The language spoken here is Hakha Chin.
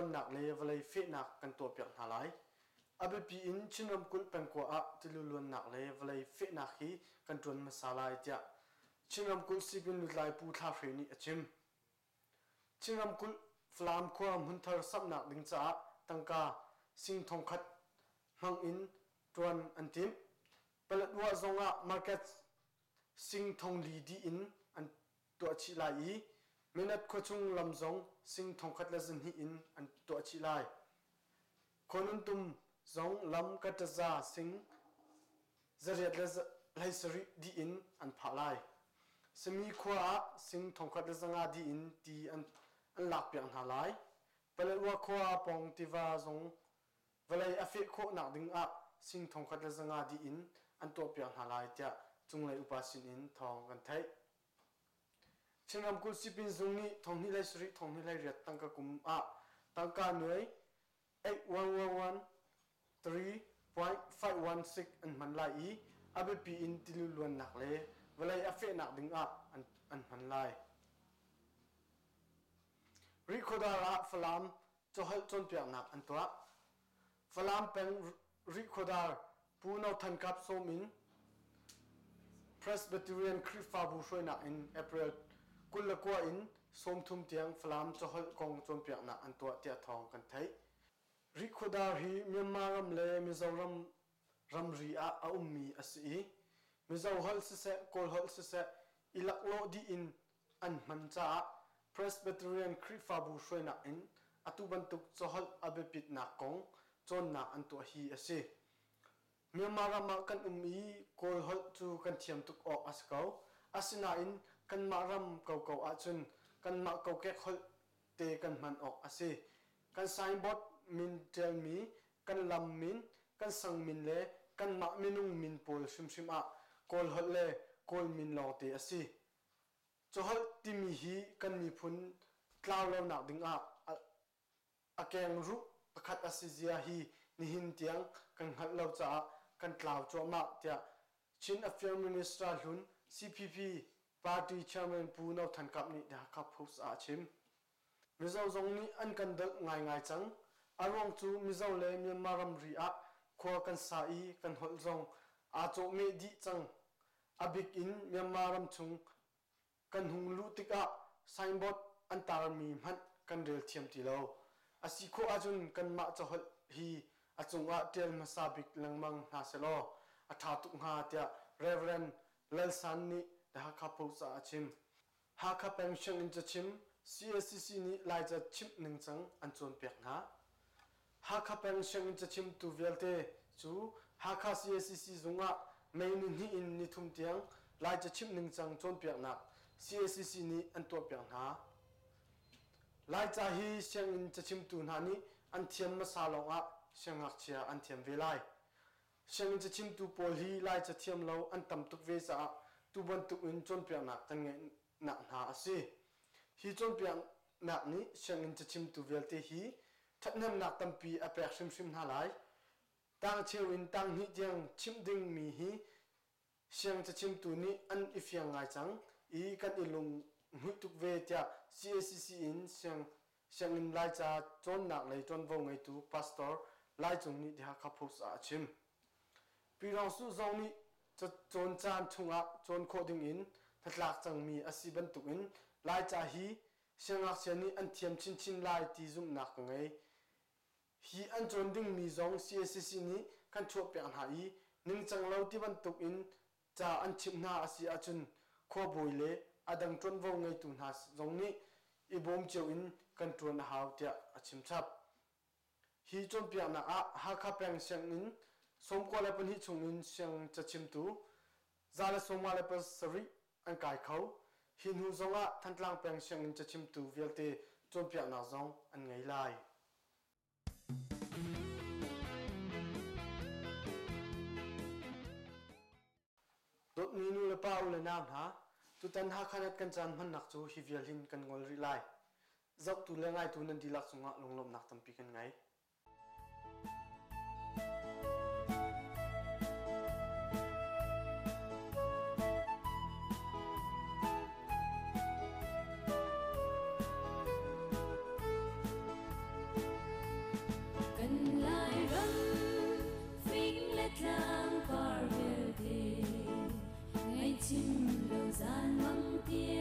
luannak le vawlei fehnak kan tuahpiak hna lai. A biapi in Chin ramkulh pengkua ah tilu luannak le vawlei fehnak hi kan ṭuan hmasa lai tiah Chin ramkulh sipin lutlai Pu Thla Hre nih a chim. Chin ramkulh Falam khua hmunthar samhnak ding caah tangka sing thongkhat hmang in ṭuan an timh. Paletwa zong ah market sing thongli dih in an tuah chih lai i Minat khuachung lam zong sing thongkhat le zahnih in an tuah chih lai. Khuanuntum zong lam kataza sing zariat le 17 dih in an phah lai. Sami khua ah sing thongkhat le 500 dih in ti an an lakpiak hna lai. Paletwa khua pawng tiva zong vawlei a feh khawhnak ding ah sing thongkhat le 500 dih in an tuahpiak hna lai tiah cunglei upa sin in thawng kan theih. Chin ramkulh sipin zung nih thonghnih hlei sarih thonghnih hlei riat tangka kum ah tangka nuai 8113.516 an hman lai i a biapi in tilu luannak le vawlei a fehnak ding ah an, an hman lai. Rihkhawdar ah Falam caholh cawnpiaknak an tuah. Falam peng Rihkhawdar Pu No Than Kap sawm in Presbyterian Khrihfabu hruainak in April 29 in 30 tiang Falam caholh kong cawnpiaknak an tuah tiah thawng kan theih. Rihkhawdar hi Myanmar ram le Mizoram ramri ah a ummi a si i Mizo holh siseh Kawl holh siseh i laklawh dih in an hman caah Presbyterian Khrihfabu hruainak in atu bantuk caholh a biapitnak kong cawnnak an tuah hi a si. Myanmar ram ah kan um i Kawl holh cu kan thiam tuk awk a si ko. Asinain kanmah ram koko ahcun kanmah kokek holh te kan hman awk a si. Kan signboard min ṭialmi, kan lam min, kan sang min le kanmah minung min pawl hrimhrim ah Kawl holh le Kawl min lawngte a si. Caholh timi hi kan miphun tlau lonak dingah a kengruh pakhat a si zia hi nihin tiang kan hngalh lo caah kan tlau cuahmah tiah Chin Affairs Minister hlun CPP Party Chairman Pu No Than Kap nih The Hakha Post ah a chim. Mizo zong nih an kan dolh ngaingai cang. A ruang cu Mizo le Myanmar ramri ah khua kan sa i kan holh zong aa cawhmeh dih cang. A bik in Myanmar ramchung kan hung luh tikah signboard an tarmi hmanh kan rel thiam ti lo. A si khawh ahcun kanmah caholh hi a cungah ṭial hmasa bik lengmang hna sehlaw a ṭha tuk hnga tiah Reverend Lal San nih The Hakha Post ah a chim. Hakha peng sianginn cachim CACC nih Laica chimh ningcang an cawnpiak hna. Hakha peng sianginn cachimtu vialte cu Hakha CACC zung ah May nihnih in nithum tiang Laica chimh ningcang cawnpiaknak CACC nih an tuahpiak hna. Laica hi sianginn cachimtu hna nih an thiam hmasa lawngah siangngakchia an thiam ve lai. Sianginn cachimtu pawl hi Laica thiam lo an tam tuk ve caah tu bantuk in cawnpiaknak kan ngeihnak hna a si. Hi cawnpiaknak nih sianginn cachimtu vialte hi ṭhathnemnak tampi a pek hrimhrim hna lai. Tangcheu in tanghnih tiang chimh dingmi hi siang cachimtu nih an i fiang ngai cang i kan i lunghmuih tuk ve tiah CACC in siang sianginn Laica cawnnak lei ṭuanvo ngeitu Pastor Lai Cung nih The Hakha Post ah a chim. Pi Rang Su zong nih cawn caan chungah cawn khawh dingin hnatlak cangmi a si bantukin Laica hi siangngakchia nih an thiam chinchin lai ti zumhnak ka ngei. Hi an cawn dingmi zong CACC nih kan chuahpiak hna i ningcang lo ti bantuk in ca an chimh hna a si ahcun khuabawi le a dang ṭuanvo ngeitu hna zong nih i bawm cio in kan ṭuan a hau tiah a chimchap. Hi cawnpiaknak ah Hakha peng sianginn 92 chungin siang cachimtu 157 an kai kho. Hi hnu zongah Thantlang peng sianginn cachimtu vialte cawnpiaknak zong an ngei lai. Dawtmi nu le pa u le nau hna, tutan Hakha Net kan caan hmannak cu hi vial hin kan ngol rih lai. Zohtu le ngaitu nan dihlak cungah lunglawmhnak tampi kan ngei. Zan mang tiang.